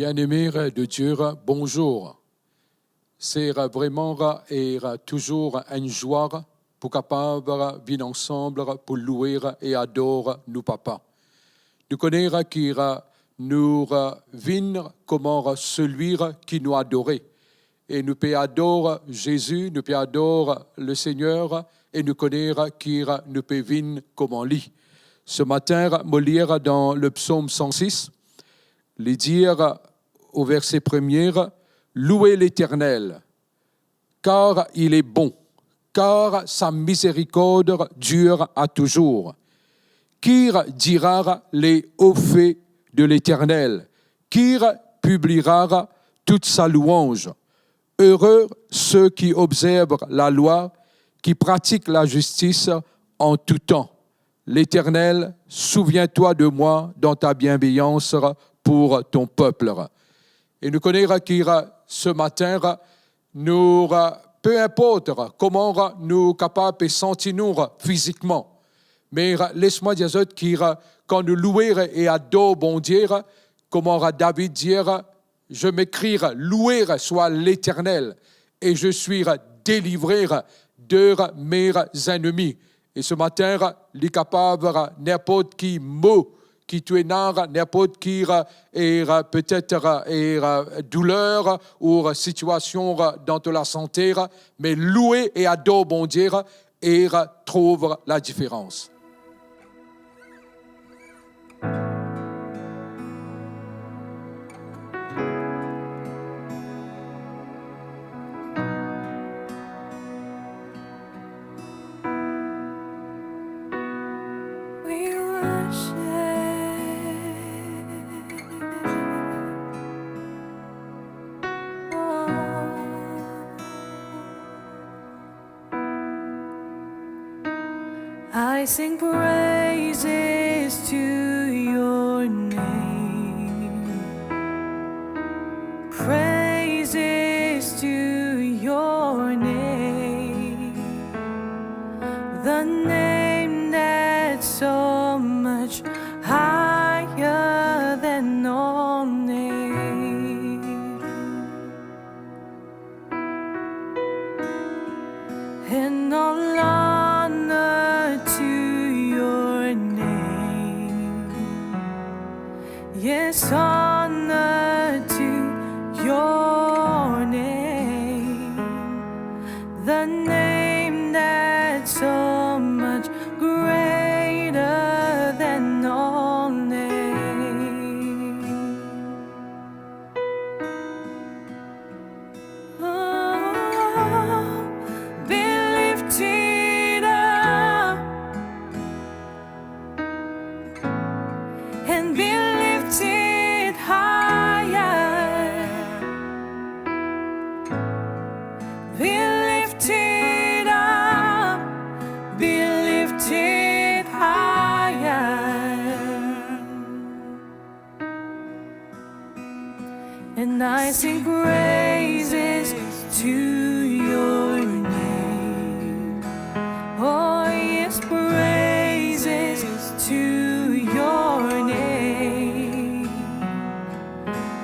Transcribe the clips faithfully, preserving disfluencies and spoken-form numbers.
Bien-aimés de Dieu, bonjour. Se vremem e touzour enn zwa pou kapav vinn ansam pou loue e ador nou Papa. Nou kone ki nou vinn kouma selwi ki nou adore. E nou pe ador Zezi, nou pe ador Lesegner, e nou kone ki nou pe vinn kouma li. Se matin, mo lir dan le psaume cent six, li dir au verset premier, louez l'Éternel, car il est bon, car sa miséricorde dure à toujours. Qui dira les hauts faits de l'Éternel? Qui publiera toute sa louange? Heureux ceux qui observent la loi, qui pratiquent la justice en tout temps. L'Éternel, souviens-toi de moi dans ta bienveillance pour ton peuple. E nou kone ki se matin, nou, peu inport kouma nou kapav pe santi nou fizikman, me les mwa dir zot ki kan nou loue e ador Bondie, kouma David dir, je m'écrie, loué soit l'Éternel, et je suis délivré de mes ennemis. E se matin, li kapav ninport ki mo ki to ena, ninport ki, e, petet, e, douler ou sitiasion dan to lasante, me loue e ador Bondie e trouv ladiferans. We worship. Oh. I sing praises to your name. Praises to your name. The name that's so much higher than all names. And all honor to your name. Yes, honor to your name. The name that's so much greater than all names. Oh, be lifted up and be lifted higher. Be lifted up, be lifted higher. And I sing praises to your name. Oh, yes, praises to your name.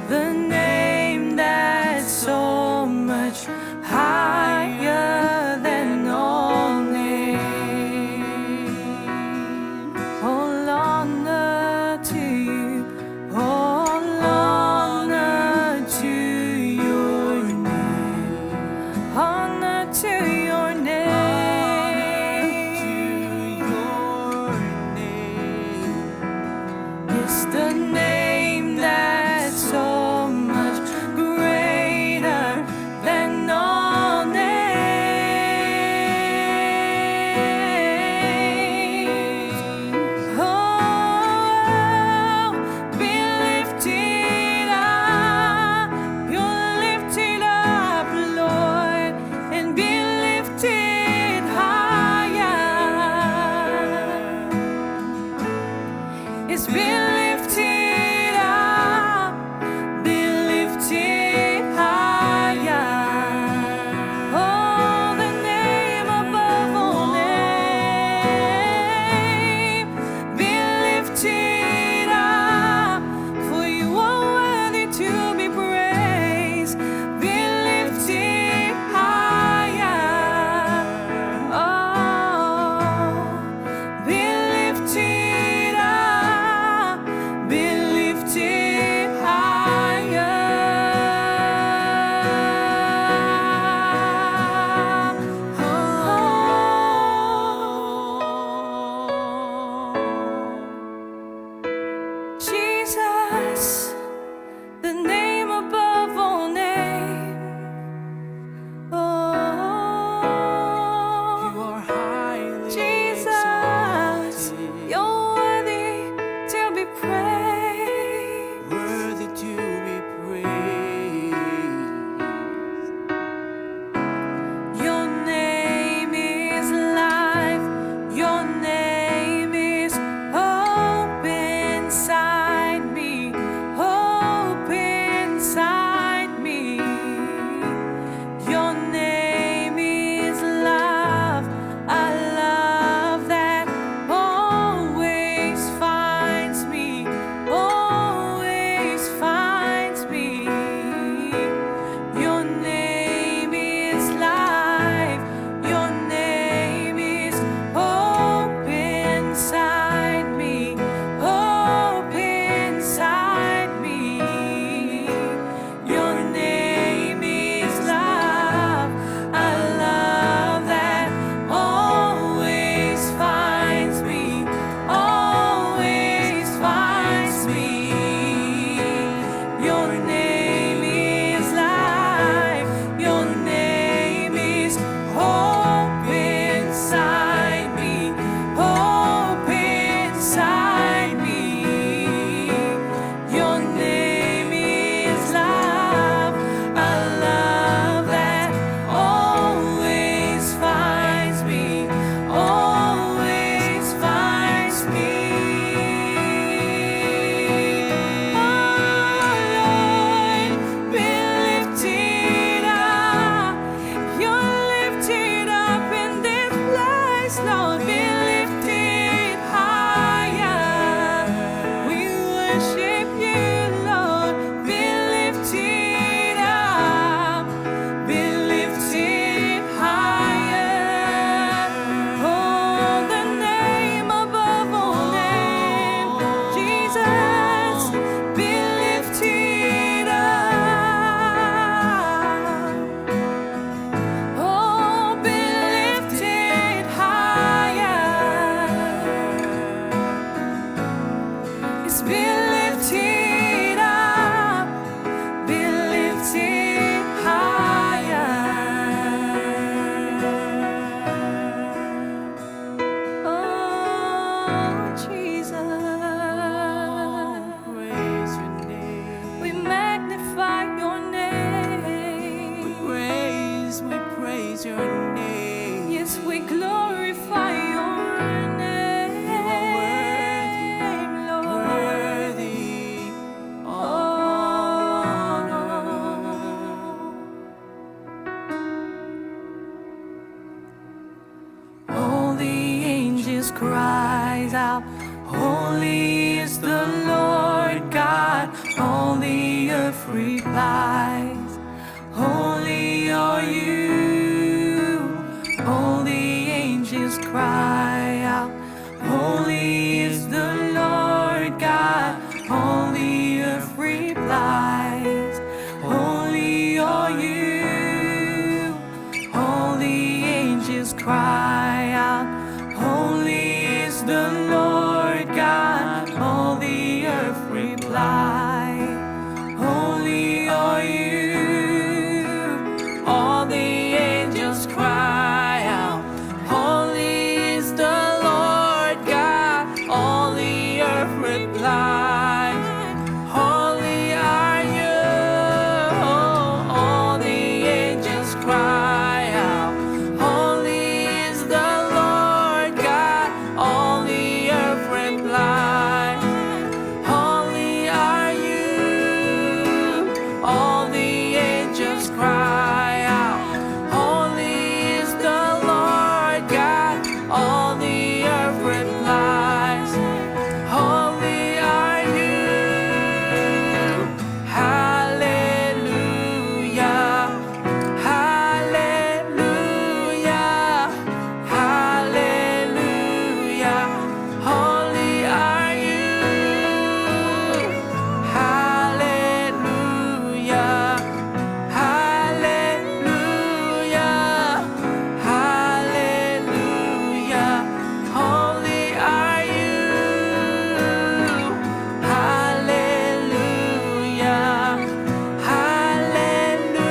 The name that's so much higher than all names. All honor to you, all honor to your name, honor Holy is the Lord God, all the earth replies. Holy are you, all the angels cry out. Holy is the Lord God, all the earth replies. Holy are you, all the angels cry out. Holy is the Lord God, all the earth replies. Holy are you, all the angels cry out. Holy is the Lord God, all the earth replies. Holy are you, all the angels cry out. Holy is the Lord God, all the earth replies. Holy are you, all the angels cry out. Holy is the Lord God, all the earth replies. Holy are you, hallelujah, hallelujah, hallelujah. Holy are you, hallelujah, hallelujah, hallelujah. Holy are you, hallelujah, hallelujah,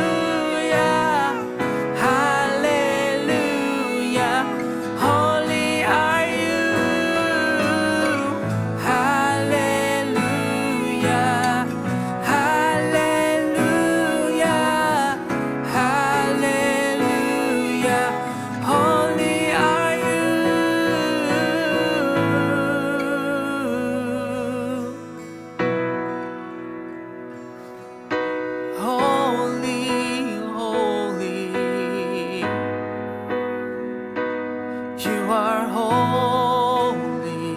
hallelujah. Holy are you, hallelujah, hallelujah, hallelujah. Holy are you. Holy, holy, you are holy,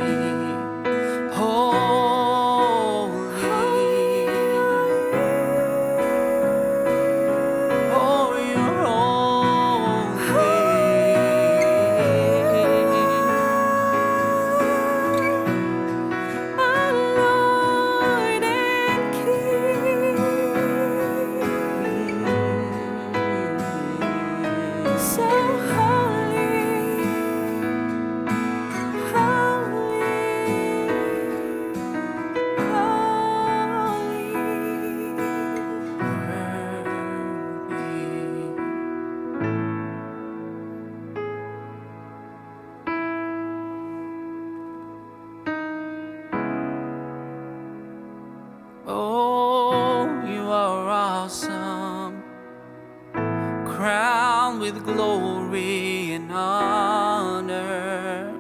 holy. Oh, you're holy. My Lord and King, so holy, holy, holy, worthy. Oh, you are awesome, crowned with glory and honor.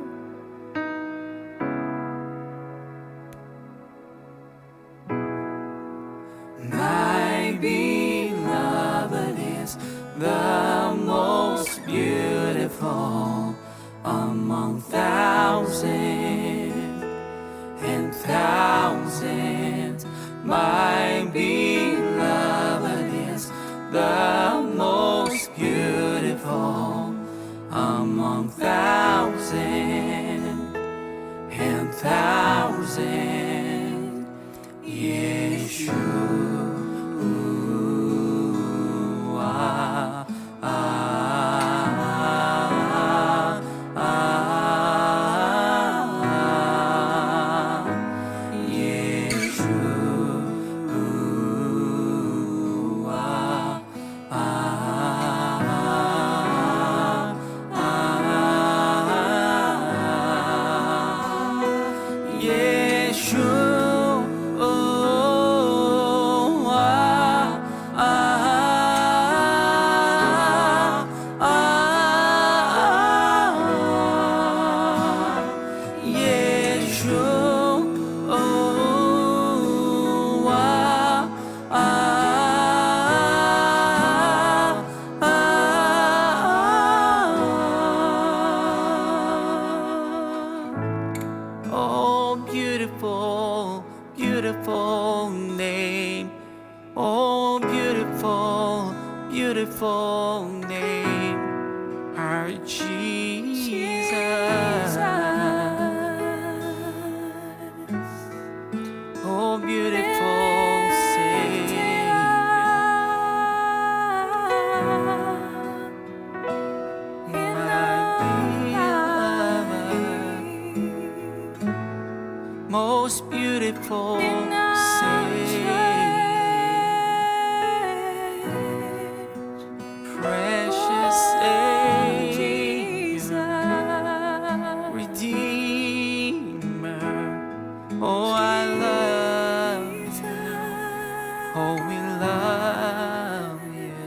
My beloved is the most beautiful among thousands and thousands. My beloved is the most beautiful among thousands and thousands. Yeshua, Yeshua. Beautiful, beautiful name, our Jesus. Oh, beautiful Savior, my beloved, most beautiful Savior, precious Savior, Redeemer. Oh, I love you. Oh, we love you.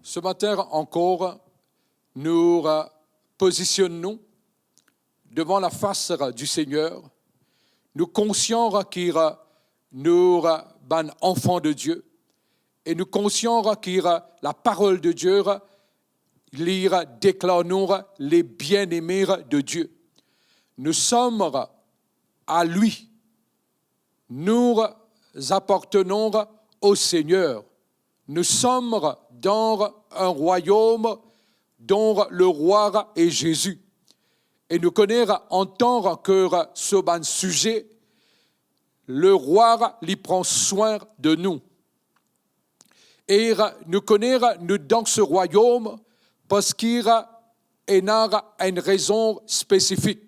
Ce matin encore, nou, euh, pozisyon nou devan lafas, euh, du Seigneur. Nou konsian, euh, ki, euh, nou, euh, bann anfan de Dieu. E nou konsian, euh, ki, euh, laparol de Dieu, euh, li, euh, deklar nou, euh, les bien-aimés, euh, de Dieu. Nous sommes, euh, à lui. Nous appartenons au Seigneur. Nous sommes dans un royaume dont le roi est Jésus. E nou kone antan ke so bann size, le roi li pran swin de nou. E nou kone nou dan se rwayom parski ena enn rezon spesifik.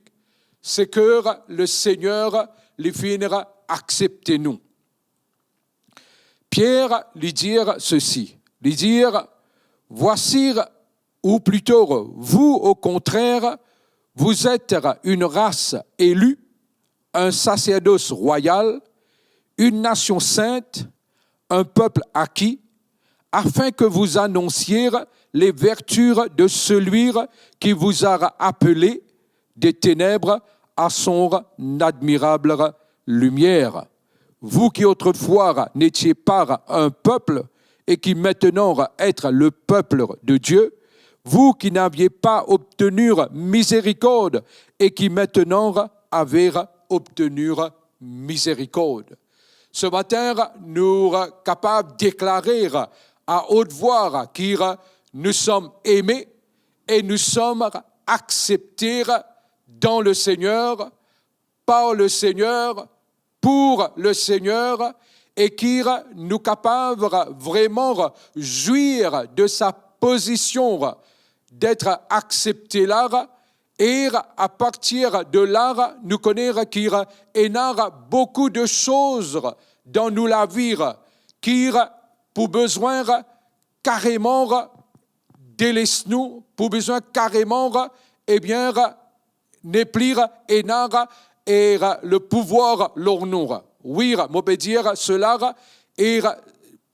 Se ke le Seigneur li finn aksepte nou. Pierre li dir sesi, li dir, voici, ou plutôt, vous, au contraire, vous êtes une race élue, un sacerdoce royal, une nation sainte, un peuple acquis, afin que vous annonciez les vertus de celui qui vous a appelé des ténèbres à son admirable lumière. Vous qui autrefois n'étiez pas un peuple et qui maintenant êtes le peuple de Dieu, vous qui n'aviez pas obtenu miséricorde et qui maintenant avez obtenu miséricorde. Ce matin, nou kapav deklare à haute voix ki nous sommes aimés et nous sommes acceptés dans le Seigneur, par le Seigneur, pour le Seigneur, e ki nou kapav vreman zwir de sa pozision d'être accepté la, e a partir de la, nou kone ki ena boukou de soz dan nou lavi ki pou bizin kareman deles nou, pou bizin kareman, ebien, nepli ena, e, le pouvwar lor nou. Wi, mo pe dir sela, e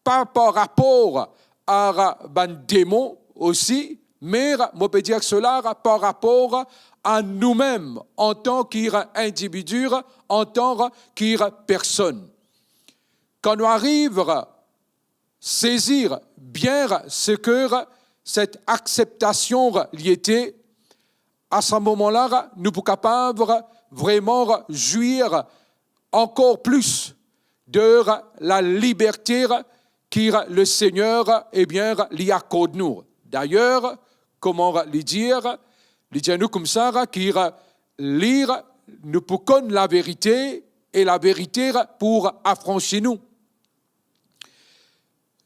pa par rapor a bann demon osi, me mo pe dir sela par rapor a noumem antan ki individi, antan ki personn. Kan nou ariv sezir bien seki set akseptasion li ete, a sa moman la, nou pou kapav vreman zwir ankor plis de la liberte ki le Seigneur, ebien, li akord nou. Dayer, kouma li dir, li dir nou koumsa ki li, nou pou konn laverite e laverite pou afransi nou.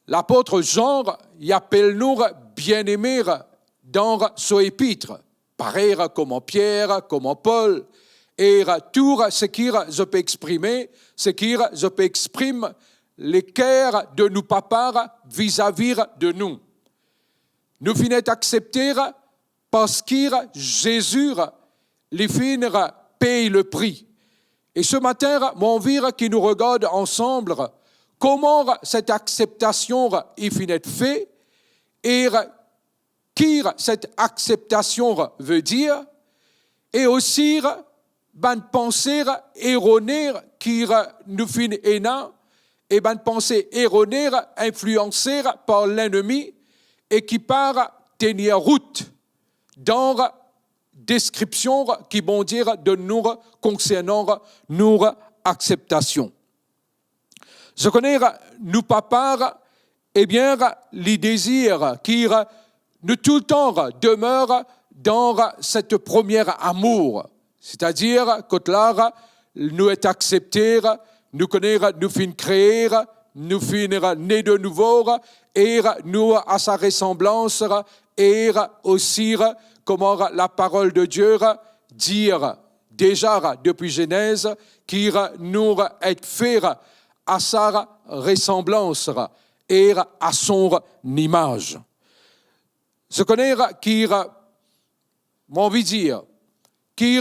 Lapot Zan, li apel nou bien-aimés dan so epit, parey kouma Pier, kouma Pol, e tou seki zot pe exprime, seki zot pe exprime leker de nou Papa vizavi de nou. Nou finn aksepte parski Zezi, li finn pey le pri. E se matin, mo anvi ki nou regard ansam kouma set akseptasion li finn et fe, e ki set akseptasion ve dir, e osi bann panse erone ki nou finn ena, e bann panse erone inflianse par lennmi e ki pa tenir rout dan deskripsion ki Bondie donn nou konsernan nou akseptasion. Zot kone, nou Papa, ebien, li dezir ki nou toultan demer dan set premie amour, setadir kot la nou et aksepte, nou kone nou finn kree, nou finn ne de nouvo, e nou a sa resanblans, e osi kouma laparol de Die dir deza depi Zenez, ki nou et fer a sa resanblans e a son imaz. Zot kone ki, mo anvi dir, ki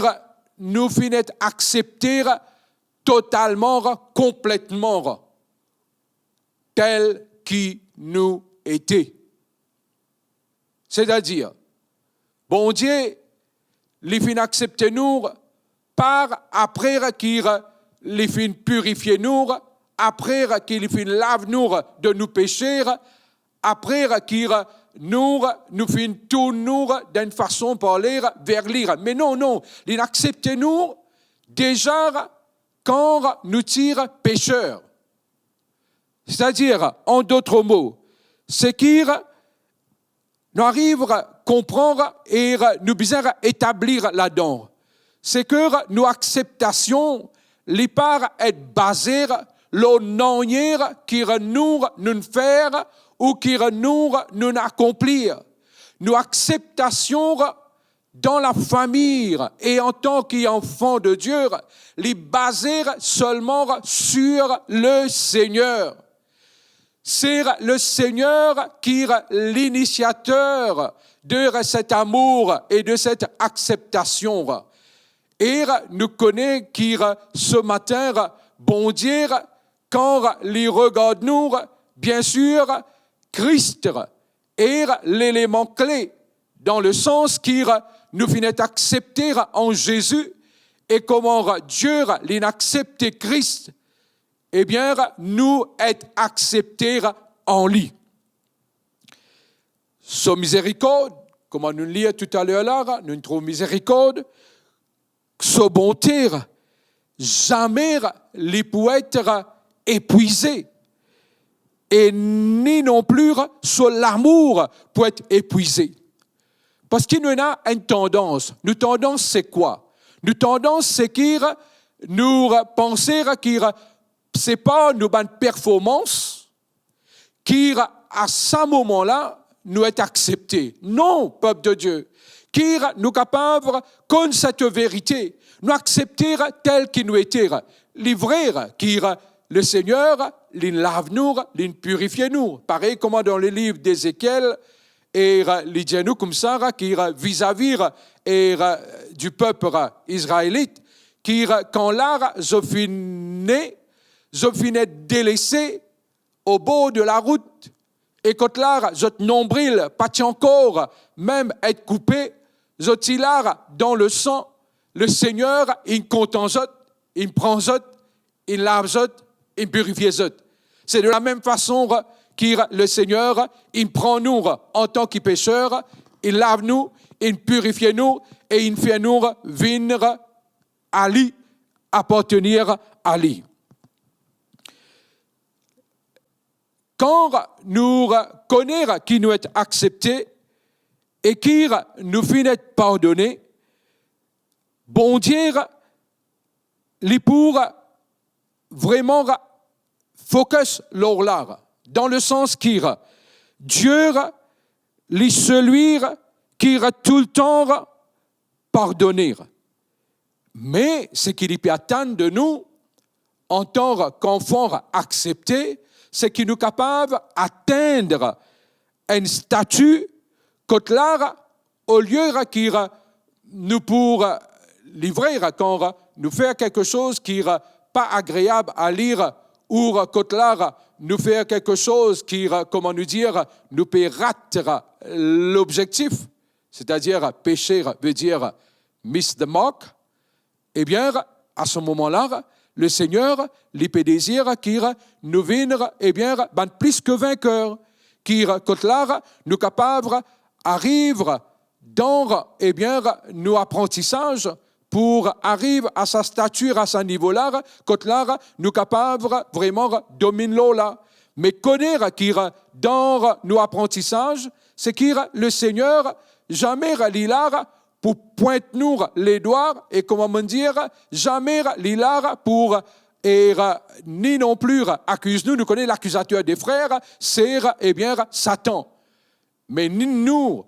nou finn et aksepte totalman, konpletman, tel ki nou ete. Setadir, Bondie, li finn aksepte nou, pa apre ki li finn pirifie nou, apre ki li finn lav nou de nou pese, apre ki nou, nou finn tourn nou dan enn fason parle ver li. Me non, non, li aksepte nou deza kan nou ti peser. Setadir, an dot mo, seki nou ariv konpran e nou bizin etabli ladan, seki nou akseptasion, li pa et baze lor nanye ki nou, nou fer ou ki nou, nou akonplir. Nou akseptasion dan lafami e antan ki anfan de Die, li baze selman sur le Seigneur. Se le Seigneur ki linisiater de set amour e de set akseptasion. E nou kone ki se matin, Bondie, kan li regard nou, biensir, Kris e leleman kle, dan le sans ki nou finn et aksepte an Zezi, e kouma Die linn aksepte Kris, ebien, nou et aksepte an li. So mizerikord, kouma nou lir toutaler la, nou trouv mizerikord, so bonte, zame li pou et epwize, e ni nonpli so lamour pou et epwize. Parski nou ena enn tandans. Nou tandans se kwa? Nou tandans seki nou panse ki se par nou bann performans ki a sa moman la nou et aksepte. Non, pep de Die, ki nou kapav konn set verite, nou aksepte tel ki nou ete. Li vre ki le Seigneur linn lav nou, linn pirifie nou. Parey kouma dan leliv Ezekiel, e li dir nou koumsa ki vizavi e di pep Izraelit, ki kan la zot finn ne, zot finn et delese o bor de larout, e kot la zot nonbril pa ti ankor mem et koupe, zot ti la dan le san, le Seigneur inn kontan zot, inn pran zot, inn lav zot, inn pirifie zot. Se de lamem fason ki le Seigneur inn pran nou antan ki peser, inn lav nou, inn pirifie nou, e inn fer nou vinn a li, apartenir a li. Kan nou kone ki nou et aksepte e ki nou finn et pardone, Bondie, li pou vreman focus lor la, dan le sans ki Die, li selwi ki toultan pardone. Me seki li pe atann de nou, antan kanfan aksepte, seki nou kapav atenn enn stati kot la, olie ki nou pou, li vre, kan nou fer kiksoz ki pa agreab a li, ou kot la nou fer kiksoz ki, kouma nou dir, nou pe rat lobzektif, setadir pese ve dir miss the mark, ebien, a se moman la, le Seigneur, li pe dezir ki nou vinn, ebien, bann plis ke vinker, ki kot la nou kapav ariv dan, ebien, nou aprantisaz pou ariv a sa statir, a sa nivo la, kot la nou kapav vreman dominn lor la. Me kone ki dan nou aprantisaz, se ki Lesegner zame li la pou pwint nou ledwa e, kouma mo dir, zame li la pou, e, ni non pli akiz nou. Nou kone lakizater de frer, se, ebien, Satan. Me ni nou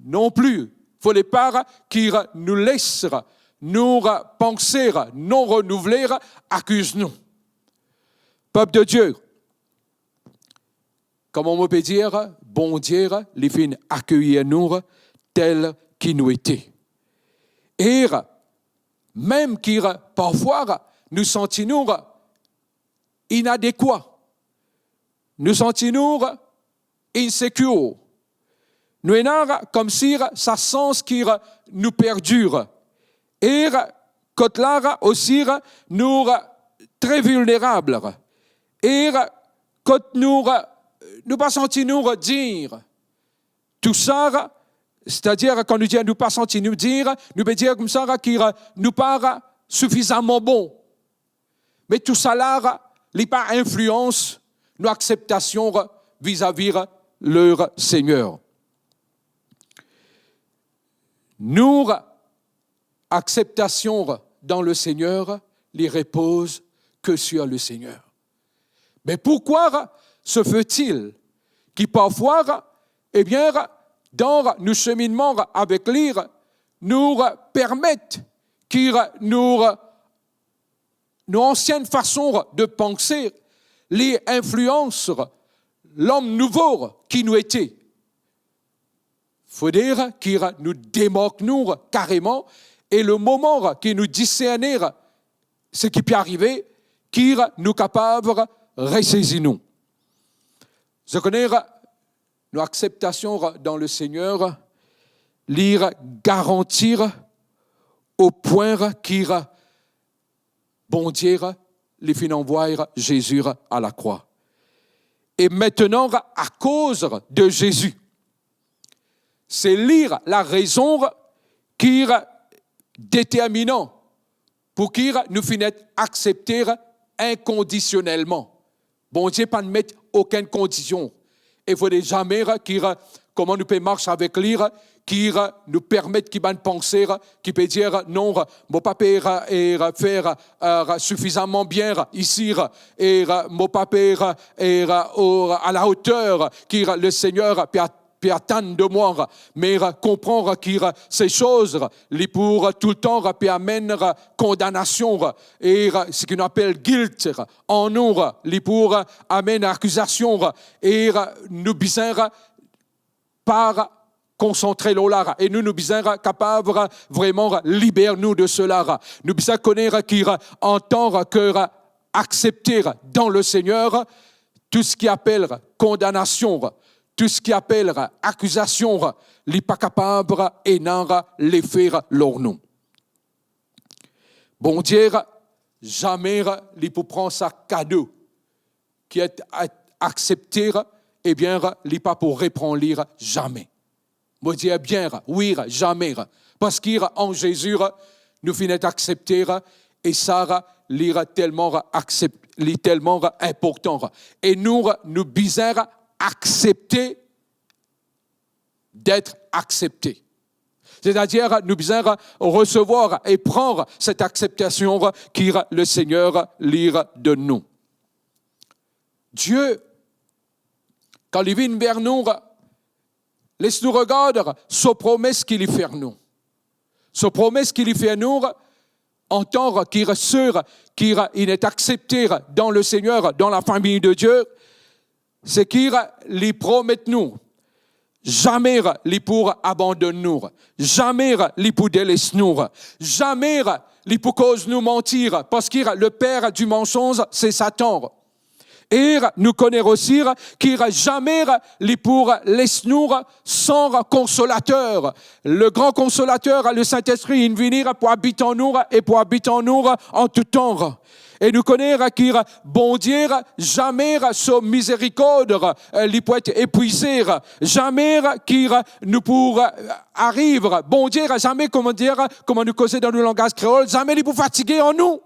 non pli, fode pa ki nou les nou panse non renouvle akiz nou. Pep de Die, kouma mo pe dir, Bondie, li finn akeyir nou tel ki nou ete. E mem ki parfwa nou santi nou inadekwa, nou santi nou insecure, nou ena koumsi sa sans ki nou perdi. E kot la osi nou tre vilnerab. E kot nou, nou pa santi nou dign. Tou sa, setadir kan nou dir nou pa santi nou dign, nou pe dir koumsa ki nou pa sifizaman bon. Me tou sa la, li pa inflians nou akseptasion vizavi Lesegner. Nou akseptasion dan Lesegner, li repoz ke sir Lesegner. Me pourkwa se fait-il ki parfwa, ebien, dan nou seminnman avek li, nou permet ki nou, nou ansien fason de panse, li inflians lom nouvo ki nou ete? Fode ki nou demark nou kareman, e lemoman ki nou diserne seki pe arive, ki nou kapav resezi nou. Zot kone, nou akseptasion dan Lesegner, li garanti o pwin ki Bondie, li finn anvway Zezi alakrwa. E aster, akoz de Zezi, se li larezon ki determinan pou ki nou finn et aksepte inkondisionelman. Bondie pa'nn met okenn kondision. E fode zame ki, kouma nou pe mars avek li, ki nou permet ki bann panse ki pe dir, "Non, mo pa pe, e, fer, e, sifizaman bien isi, e mo pa pe, e, o, à la hauteur ki Lesegner pe at-, pe atann de mwa." Me konpran ki se soz li pou toultan pe amenn kondanasion e seki nou apel guilt an nou, li pou amenn akizasion, e nou bizin pa konsantre lor la, e nou, nou bizin kapav vreman liber nou de sela. Nou bizin kone ki antan ke aksepte dan Lesegner, tou seki apel kondanasion, tou seki apel akizasion, li pa kapav ena lefe lor nou. Bondie, zame li pou pran sa kado ki et, et aksepte, ebien, li pa pou repran li zame. Mo dir bien, wi, zame. Parski an Zezi, nou finn et aksepte, e sa, li telman aksep-, li telman inportan. E nou, nou bizin aksepte d'être accepté. Setadir, nou bizin resevwar e pran set akseptasion ki Lesegner li donn nou. Die, kan li vinn ver nou, les nou regard so promes ki li fer nou. So promes ki li fer nou, antan ki seki inn et aksepte dan Lesegner, dan lafami de Die, seki li promet nou, zame li pou abandonn nou, zame li pou deles nou, zame li pou koz nou manti, parski le père du mensonge, se Satan. E nou kone osi ki zame li pou les nou san konsolater. Le gran konsolater, le Sint-Espri, inn vini pou abit an nou e pou abit an nou an tou tan. E nou kone ki Bondie, zame so mizerikord, eh, li pou et epwize. Zame ki nou pou, eh, ariv. Bondie, zame, kouma dir, kouma nou koze dan nou langaz kreol, zame li pou fatige ar nou.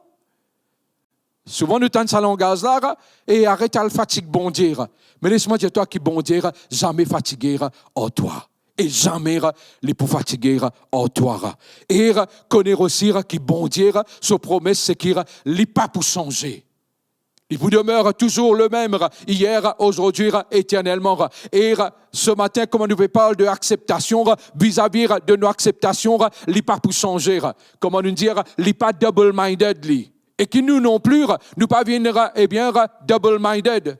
Souvan nou tann sa langaz la, e aret al fatig Bondie. Me les mwa dir twa ki Bondie zame fatige ar twa. E zame li pou fatige ar twa. E kone osi ki Bondie, so promes, se ki li pa pou sanze. Li pou demeure toujours le même, hier, aujourd'hui, éternellement. E ce matin, kouma nou pe parl de akseptasion, vizavi de nou akseptasion, li pa pou sanze. Kouma nou dir, li pa double-minded, li. E ki nou non pli, nou pa vinn, ebien, double-minded.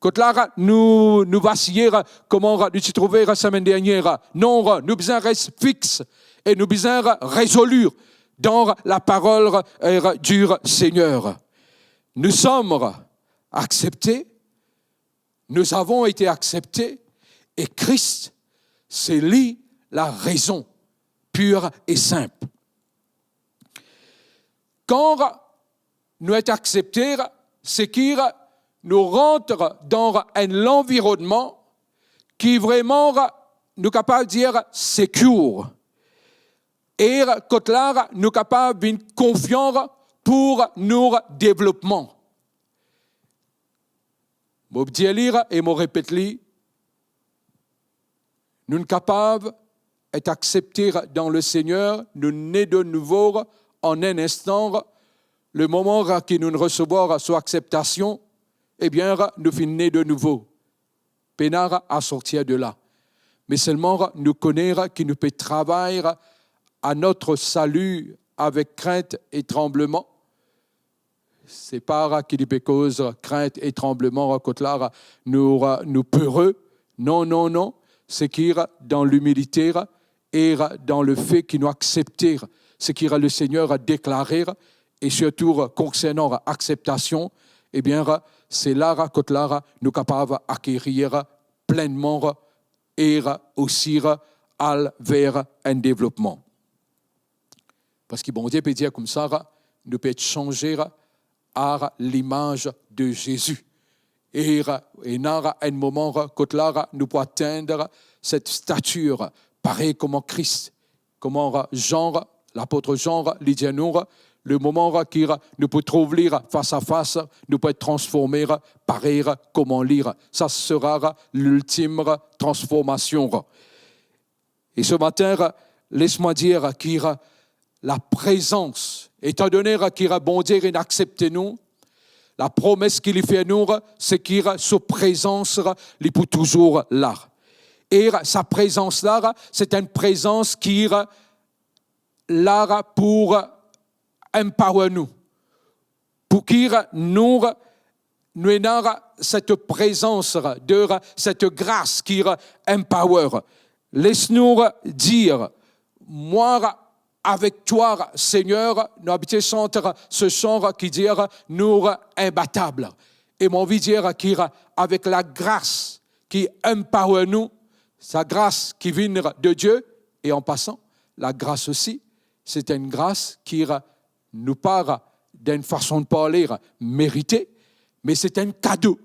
Kot la nou, nou vasiye, kouma nou ti trouve semenn dernie. Non, nou bizin res fix e nou bizin rezoli dan laparol, eh, du Seigneur. Nous sommes acceptés, nous avons été acceptés, et Christ, c'est lui la raison pure et simple. Kan nou et aksepte, se ki nou rant dan enn lanvironnman ki vreman, nou kapav dir, secure. E kot la nou kapav vinn konfian pou nou devlopman. Mo dir li e mo repet li, nou kapav et aksepte dan le Seigneur, nou ne de nouvo an enn instan, le moman ki nou resevwar so akseptasion, ebien, nou finn ne de nouvo. Pena a sortir de la. Me selman nou kone ki nou pe travay à notre salut avec crainte et tremblement. Se pa ki li pe koz krint e tranbleman kot la nou, nou pere. Non, non, non. Se ki dan limilite e dan lefe ki nou aksepte se ki le Seigneur deklare, e sirtou konsernan akseptasion, ebien, se la kot la nou kapav akerir plennman e osi al ver enn devlopman. Parski Bondie pe dir koumsa, nou pe et sanze à l'image de Jésus. E, ena enn moman kot la nou pou atenn set statir, parey kouma Kris, kouma Jean, lapot Jean, li dir nou, le moman ki nou pou trouv li fas a fas, nou pou et transforme parey kouma li. Sa sera liltim transformasion. E se matin, les mwa dir ki laprezans, etandone ki Bondie inn aksepte nou, lapromes ki li fer nou, se ki so prezans, li pou touzour la. E sa prezans la, se enn prezans ki la pou empower nou. Pou ki nou, nou ena set prezans de set gras ki empower. Les nou dir, mwa avek twa, Seigneur, nou abitie sant se san ki dir nou inbatab. E mo anvi dir ki avek lagras ki empower nou, sa gras ki vinn de Die, e an pasan, lagras osi, se enn gras ki nou pa, dan enn fason de parle, merite, me se enn kado.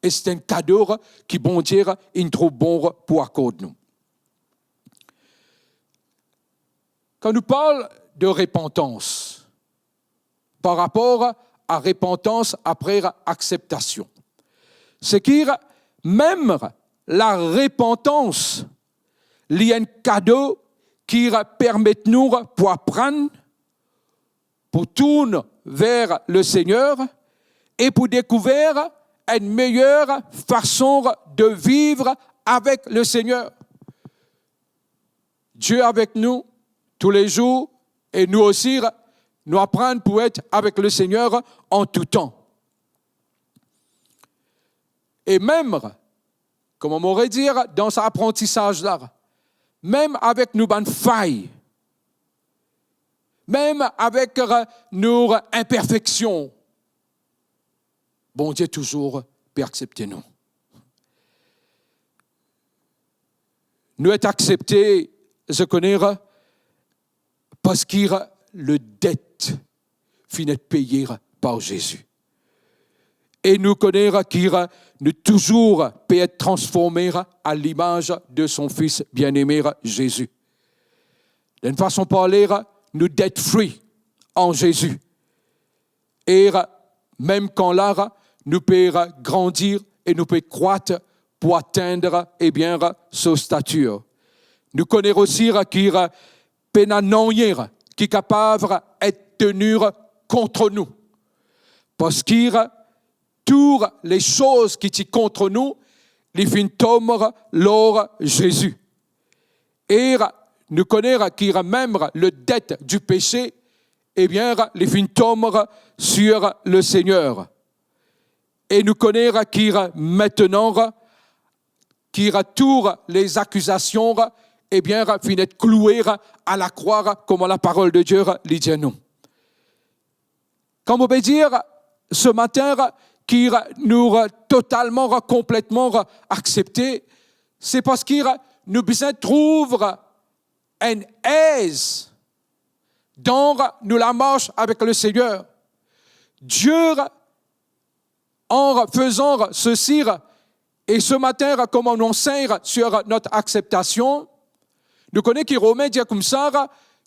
E se enn kado ki Bondie inn trouv bon pou akord nou. Kan nou parl de repantans, par rapor a repantans apre akseptasion, se ki mem larepantans, li enn kado ki permet nou pou aprann, pou tourn ver le Seigneur e pou dekouver enn meyer fason de viv avek le Seigneur. Die avek nou toulezour, e nou osi, nou aprann pou et avek le Seigneur an tou tan. E mem, kouma mo dir, dan sa aprantisaz la, mem avek nou bann fay, mem avek nou inperfeksion, Bondie touzour pe aksepte nou. Nou et aksepte, zot kone, parski le det finn et peye par Zezi. E nou kone ki nou touzour pe et transforme à l'image de son Fils bien-aimé, Zezi. D'une façon parle, nou debt free an Zezi. E mem kan la, nou pe grandi e nou pe krwat pou atenn, ebien, so statir. Nou kone osi ki pena nanye ki kapav et teni kont nou. Parski tou le soz ki ti kont nou, li finn tom lor Zezi. E nou kone ki mem le det du pese, ebien, li finn tom sur le Seigneur. E nou kone ki aster, ki tou le zakizasion, ebien, finn et kloue a lakrwa, kouma laparol de Die li dir nou. Kan mo pe dir se matin ki nou totalman, konpletman aksepte, se parski nou bizin trouv enn ez dan nou lamars avek le Seigneur. Die, en faisant ceci, e se matin, kouma nou ansegn sur notre acceptation, nou kone ki Romin dir koumsa,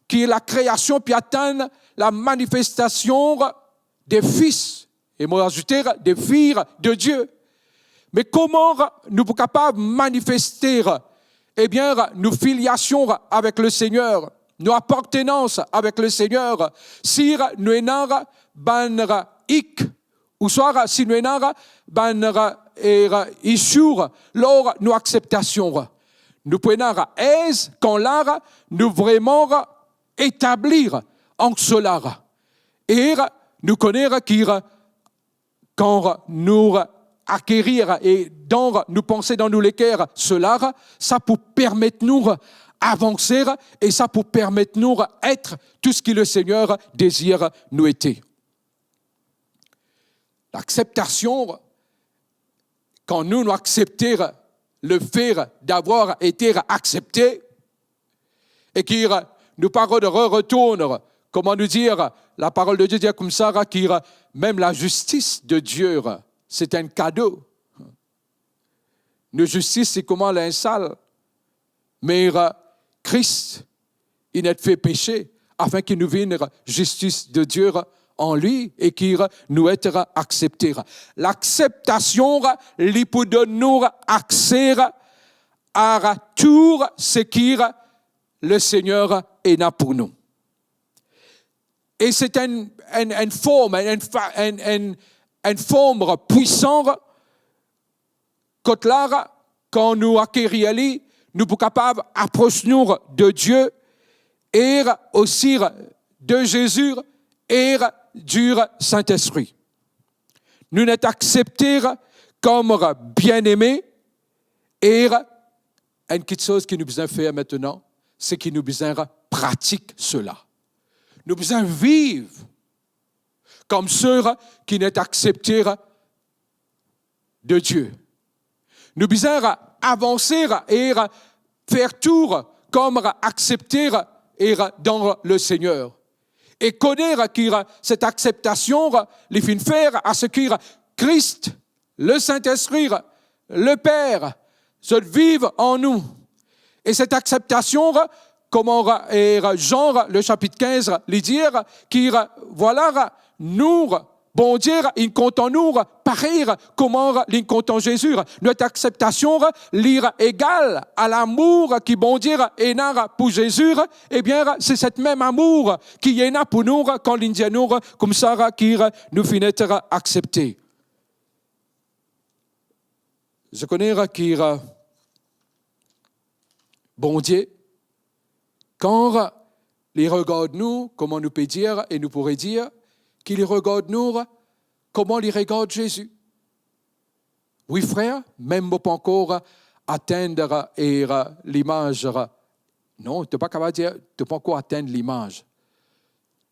ki lakreasion pe atann lamanifestasion des fils, e mo azoute, des filles de Dieu. Me kouma nou pou kapav manifeste, ebien, nou filiasion avek le Seigneur, nou apartenans avek le Seigneur, si nou ena bann hik, ouswa si nou ena bann, e, issue lor nou akseptasion? Nou pou ena ez kan la nou vreman etabli an sela. E nou kone ki kan nou akerir e dan nou panse, dan nou leker sela, sa pou permet nou avanse e sa pou permet nou et tou seki le Seigneur dezir nou ete. Lakseptasion, kan nou, nou aksepte le fait d'avoir été accepté, e ki nou pa re-, retourn, kouma nou dir, laparol de Die dir koumsa, ki mem lazistis de Die, se enn kado. Nou zistis, se kouma linz sal. Me Kris, li inn et fer pese, afin ki nou vinn zistis de Die an li e ki nou et aksepte. Lakseptasion, li pou donn nou akse a tou seki le Seigneur ena pou nou. E se enn, enn, enn form, enn, enn fa-, enn, enn, enn form pwisan, kot la, kan nou akerir li, nou pou kapav apros nou de Die e osi de Zezi e du Sint-Espri. Nou inn et aksepte kom bien-aime e enn kiksoz ki nou bizin fer aster, se ki nou bizin pratik sela. Nou bizin viv kom seki inn et aksepte de Die. Nou bizin avanse e fer tou kom aksepte e dan le Seigneur. E kone ki set akseptasion, li finn fer aster Kris, le Sint-Espri, le Per, zot viv an nou. E set akseptasion, kouma, e, Jean, le sapit kinz, li dir, ki, vwala, nou, Bondie inn kontan nou parey kouma li inn kontan Zezi. Not akseptasion, li egal a lamour ki Bondie ena pou Zezi, ebien, se set mem amour ki ena pou nou kan li dir nou koumsa ki nou finn et aksepte. Zot kone ki Bondie, kan li regard nou, kouma nou pe dir e nou pou redir, ki li regard nou kouma li regard Zezi. Wi, frer, mem mo pankor atenn e limaz. Non, to pa kapav dir to pankor atenn limaz.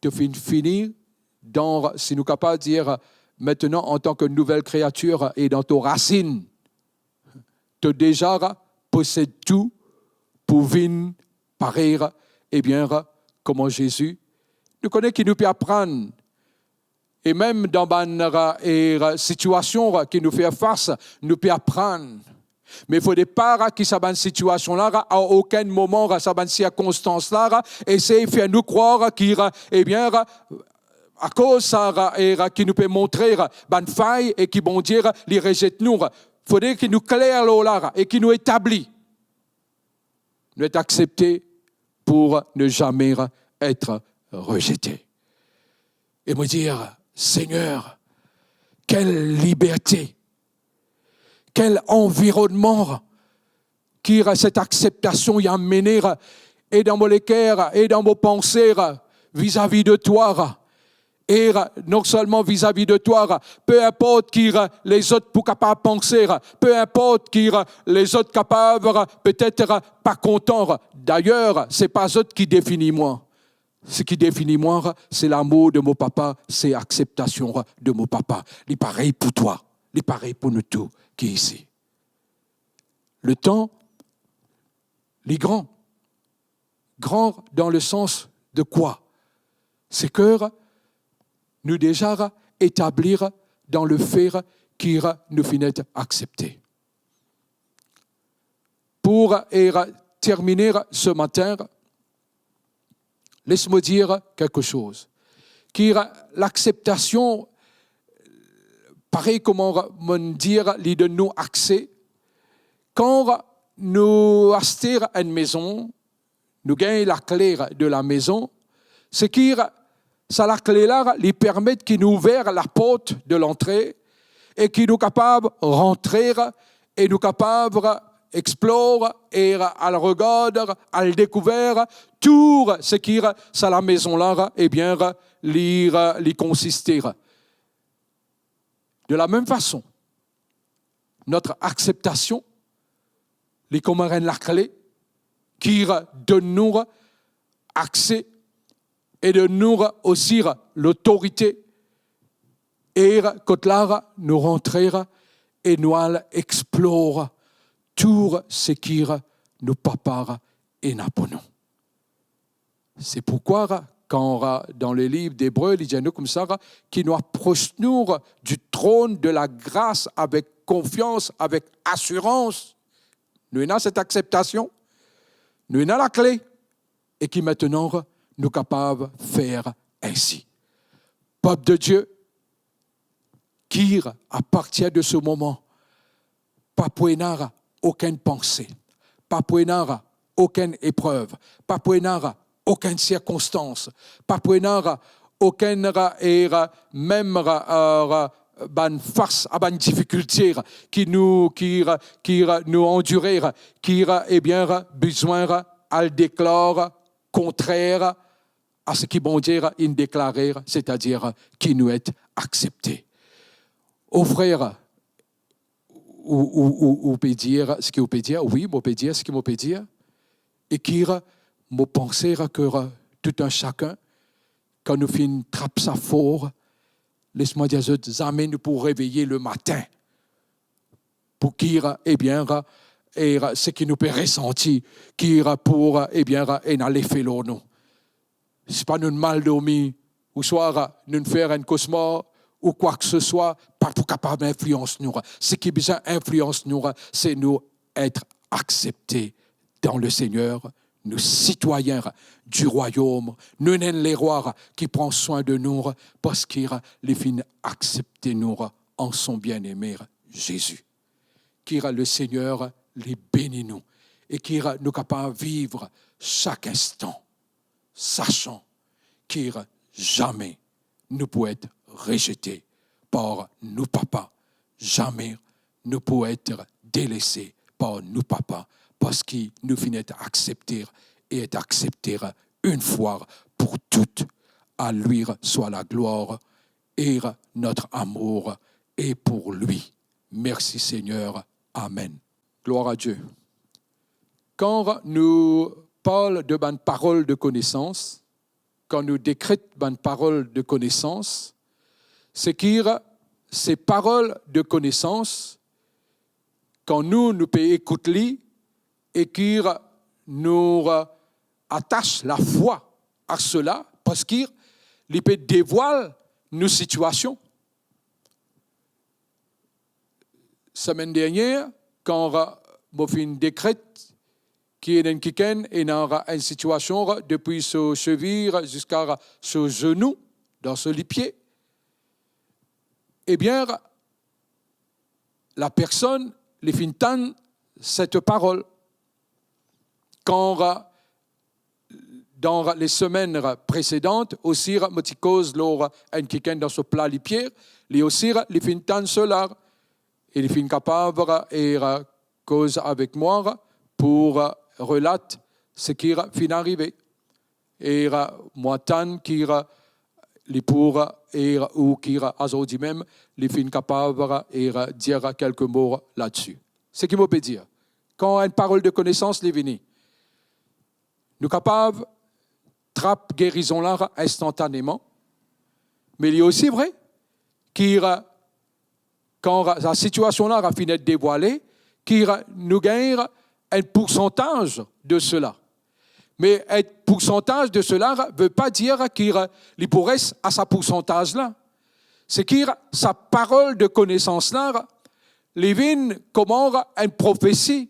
To finn fini dan, si nou kapav dir, maintenant, en tant que nouvelle créature, et dans ton racine, to deza posed tou pou vinn parey, ebien, kouma Zezi. Nou kone ki nou pe aprann, e mem dan bann, e, sitiasion ki nou fer fas, nou pe aprann. Me fode pa ki sa bann sitiasion la, a okenn moman, sa bann sirkonstans la, esey fer nou krwar ki, ebien, akoz sa, e, ki nou pe montre bann fay e ki Bondie li rezet nou. Fode ki nou kler lor la e ki nou etabli. Nou et aksepte pour ne jamais être rejeté. E mo dir, Segner, kel liberte, kel anvironnman ki set akseptasion inn amene, e dan mo leker, e dan mo panse, vizavi de twa, e non selman vizavi de twa, pe inport ki lezot pou kapav panse, pe inport ki lezot kapav petet pa kontan. Dayer, se pa zot ki defini mwa. Seki defini mwa, se lamour de mo Papa, se akseptasion de mo Papa. Li parey pou twa, li parey pou nou tou ki isi. Letan, li gran. Gran dan le sans de kwa? Se ki nou deza etabli dan lefe ki nou finn et aksepte. Pou, e, termine se matin, les mo dir kelke soz. Ki lakseptasion, parey kouma mo dir, li donn nou akse. Kan nou aste enn mezon, nou gagn lakle de lamezon, seki sa lakle la, li permet ki nou ouver laport de lantre e ki nou kapav rantre e nou kapav explor e al regard, al dekouver tou seki sa lamezon la, ebien, li, li konsiste. De la mem fason, not akseptasion, li kouma enn lakle ki donn nou akse e donn nou osi lotorite, e kot la nou rantre e nou al explor tou seki nou Papa ena pou nou. Se poukwa, kan dan le liv Debre, li dir nou koumsa, ki nou apros nou du trône de la grâce avek konfians, avek asirans. Nou ena set akseptasion, nou ena lakle, e ki aster nou kapav fer ensi. Pep de Die, ki, a partir de se moman, pa pou ena okenn panse, pa pou ena okenn eprev, pa pou ena okenn sirkonstans, pa pou ena okenn, e, mem, e, bann fas a bann difikilte ki nou, ki, ki nou andire, ki, ebien, bizin al deklar kontrer a seki Bondie inn deklare, setadir ki nou et aksepte. O frer, ou, ou, ou, ou pe dir seki ou pe dir, wi, mo pe dir seki mo pe dir, e ki mo panse ki tou enn sakenn, kan nou finn trap sa for, les mwa dir zot, zame nou pou reveye lematin pou ki, ebien, e seki nou pe resanti, ki pou, ebien, ena lefe lor nou. Si pa nou mal dormi, ouswa nou fer enn kosmar, ou kwa ki se swa, pa pou kapav inflians nou. Seki bizin inflians nou, se nou et aksepte dan le Seigneur, nou sitwayin di rwayom, nou ena enn lerwa ki pran swin de nou, parski li finn aksepte nou an son bien-aimé Zezi. Ki le Seigneur li beni nou e ki nou kapav viv sak instan, sasan ki zame nou pou et rezete par nou Papa, zame nou pou et delese par nou Papa, parski nou finn et aksepte e et aksepte enn fwa pou tou. À lui soit la gloire et notre amour est pour lui. Merci Seigneur. Amen. Gloire à Dieu. Kan nou parl de bann parol de konesans, kan nou dekret bann parol de konesans, seki se parol de konesans, kan nou, nou pe ekout li e ki nou atas lafwa a sela, parski li pe devwal nou sitiasion. Semenn dernie, kan mo finn dekret ki ena enn kikenn ena enn sitiasion depi so sevi ziska so zenou, dan so lipie, ebien, lapersonn, li finn tann set parol. Kan, dan lesemenn presedan osi, mo ti koz lor enn kikenn dan so pla lipie, li osi, li finn tann sela, e li finn kapav, e, koz avek mwa pou relat seki finn arive. E mo atann ki li pou, e, ou ki azordi mem, li finn kapav, e, dir kelke mo ladsi. Seki mo pe dir, kan enn parol de konesans li vini, nou kapav trap gerizon la instantaneman, me li osi vre ki, kan sa sitiasion la finn et devwale, ki nou gagn enn poursantaz de sela. Me enn poursantaz de sela ve pa dir ki li pou res a sa poursantaz la. Seki sa parol de konesans la, li vinn kouma enn profesi.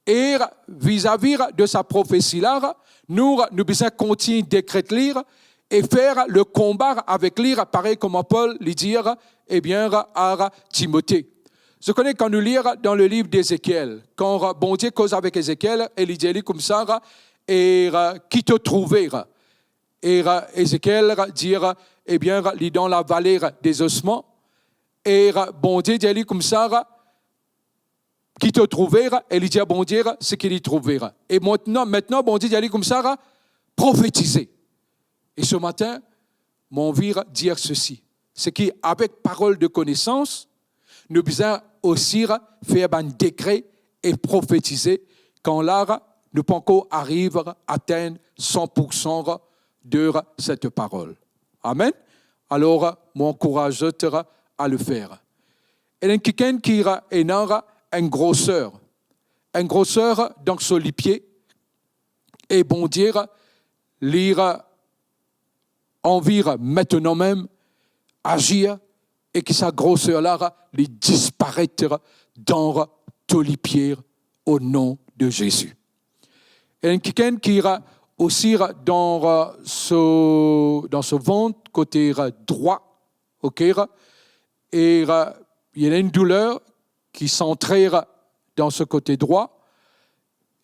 E vizavi de sa profesi la, nou, nou bizin kontign dekret li e fer le konba avek li, parey kouma Pol li dir, ebien, a Timote. Zot kone kan nou lir dan le liv Ezekiel, kan Bondie koz avek Ezekiel e li dir li koumsa, e, ki to trouve? E Ezekiel dir, ebien, li dan lavale dezosman. E Bondie dir li koumsa, ki to trouve? E li dir Bondie seki li trouve. E mintnan, mintnan Bondie dir li koumsa, profetize. E se matin, mo anvi dir sesi, seki avek parol de konesans, nou bizin osi fer bann dekre e profetize, kan la nou pankor ariv atenn san poursan de set parol. Amen. Alor, mo ankouraz zot a le fer. Ena enn kikenn ki ena enn groser, enn groser dan so lipie, e Bondie, li anvi mintnan mem azir e ki sa groser la, li disparet dan to lipie, o non de Zezi. Ena enn kikenn ki osi dan so, dan so vant kote drwa, ok, e ena enn douler ki santre dan so kote drwa,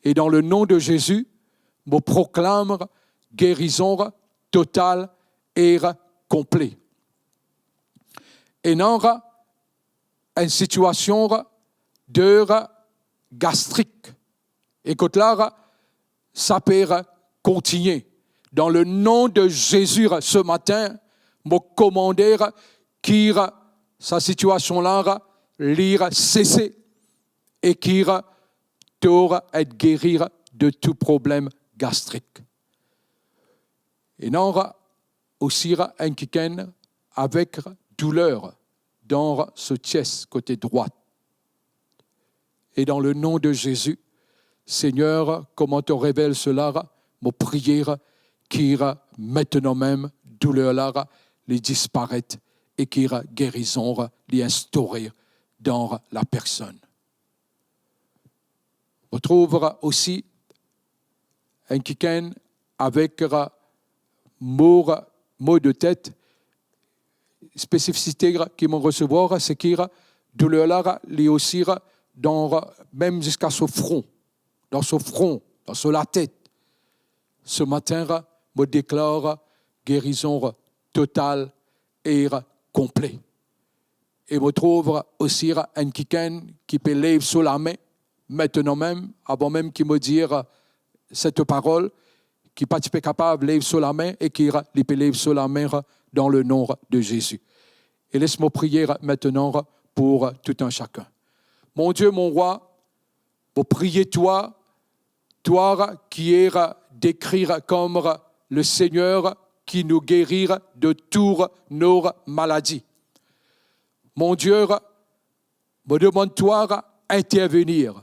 e dan le non de Zezi, mo proklam gerizon total e konple. Ena enn sitiasion de gastrik, e kot la sa pe kontigne. Dan le non de Zezi, se matin, mo komande ki sa sitiasion la, li sese, e ki to et geri de tou problem gastrik. Ena osi enn kikenn avek douler dan so ties kote drwat. E dan le non de Zezi, Segner, kouma to revel sela, mo priye ki mintnan mem douler la li disparet e ki gerizon li instaure dan lapersonn. Mo trouv osi enn kikenn avek mo, mo de tet. Spesifisite ki mo resevwar, se ki douler la li osi dan, mem ziska so fron, dan so fron, dan so latet. Se matin, mo deklar gerizon total e konple. E mo trouv osi enn kikenn ki pe lev so lame, mintnan mem, avan mem ki mo dir set parol, ki pa ti pe kapav lev so lame e ki li pe lev so lame dan le non de Zezi. E les mo priye mintnan pou tou enn sakenn. Bondie, mo Rwa, mo priye twa, twa ki dekrir kom le Segner ki nou geri de tou nou maladi. Mon Die, mo demann twa intervenir.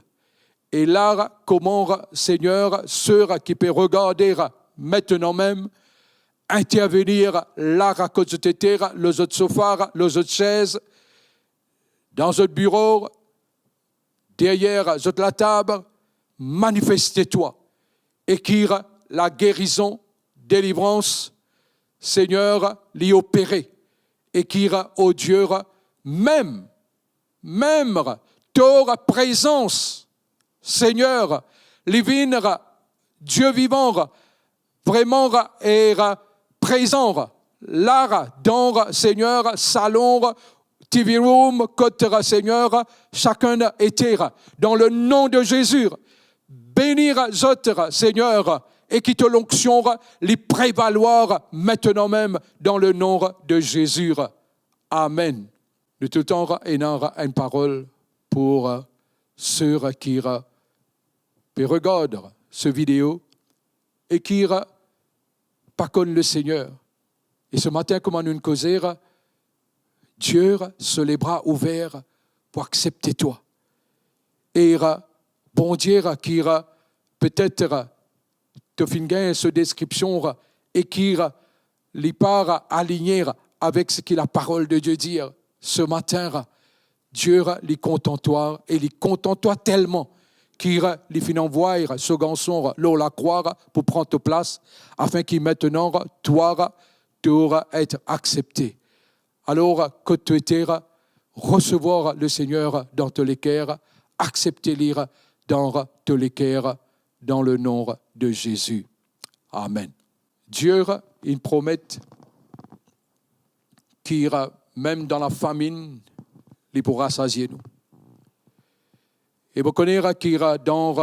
E la, kouma, Segner, seki pe regard mintnan mem, intervenir la kot zot ete, lor zot sofa, lor zot sez, dan zot biro, deryer zot latab, manifeste twa, e ki lagerizon, delivrans, Segner, li opere, e ki, o Die, mem, mem to prezans, Segner, li vinn, Die vivan, vreman, e, prezan, la, dan, Segner, salon, TV room, kot, Segner, sakenn ete, dan le nom de Jésus. Beni zot, Segner, e ki to lonksion li prevalwar mintnan mem, dan le nom de Jésus. Amen. Nou touletan ena enn parol pou seki pe regard se video e ki pa konn Lesegner. E se matin, kouma nou koze, Die, so lebra ouver pou aksepte twa. E Bondie ki, petet, to finn gagn so deskripsion e ki li pa aligne avek seki laparol de Die dir. Se matin, Die, li kontan twa e li kontan twa telman ki li finn anvway so Garson lor lakrwa pou pran to plas, afin ki mintnan twa to et aksepte. Alor, kot to ete, resevwar Lesegner dan to leker, aksepte li dan to leker, dan le nom de Jésus. Amen. Die inn promet ki mem dan lafaminn, li pou rasazie nou. E mo kone ki dan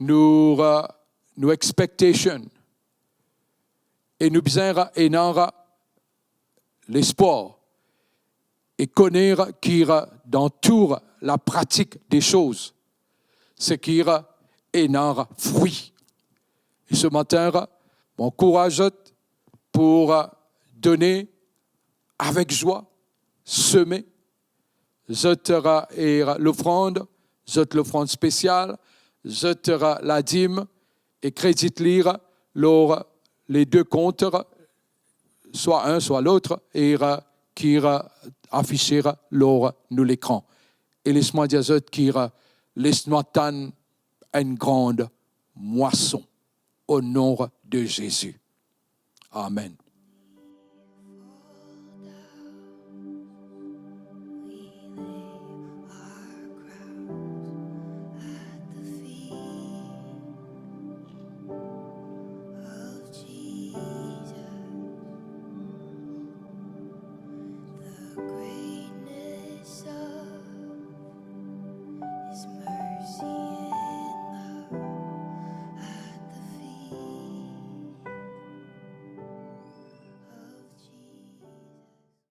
nou, nou expectation, e nou bizin ena lespwar e kone ki dan tou lapratik de soz, seki ena frwi. E se matin, mo ankouraz zot pou done avek zwa, seme, zot, e, lofrand, zot lofrand spesial, zot, ladim, e kredit li lor le de kont, swa enn, swa lot, e ki afise lor nou lekran. E les mwa dir zot ki les nou atann enn gran mwason, o nom de Zezi. Amen.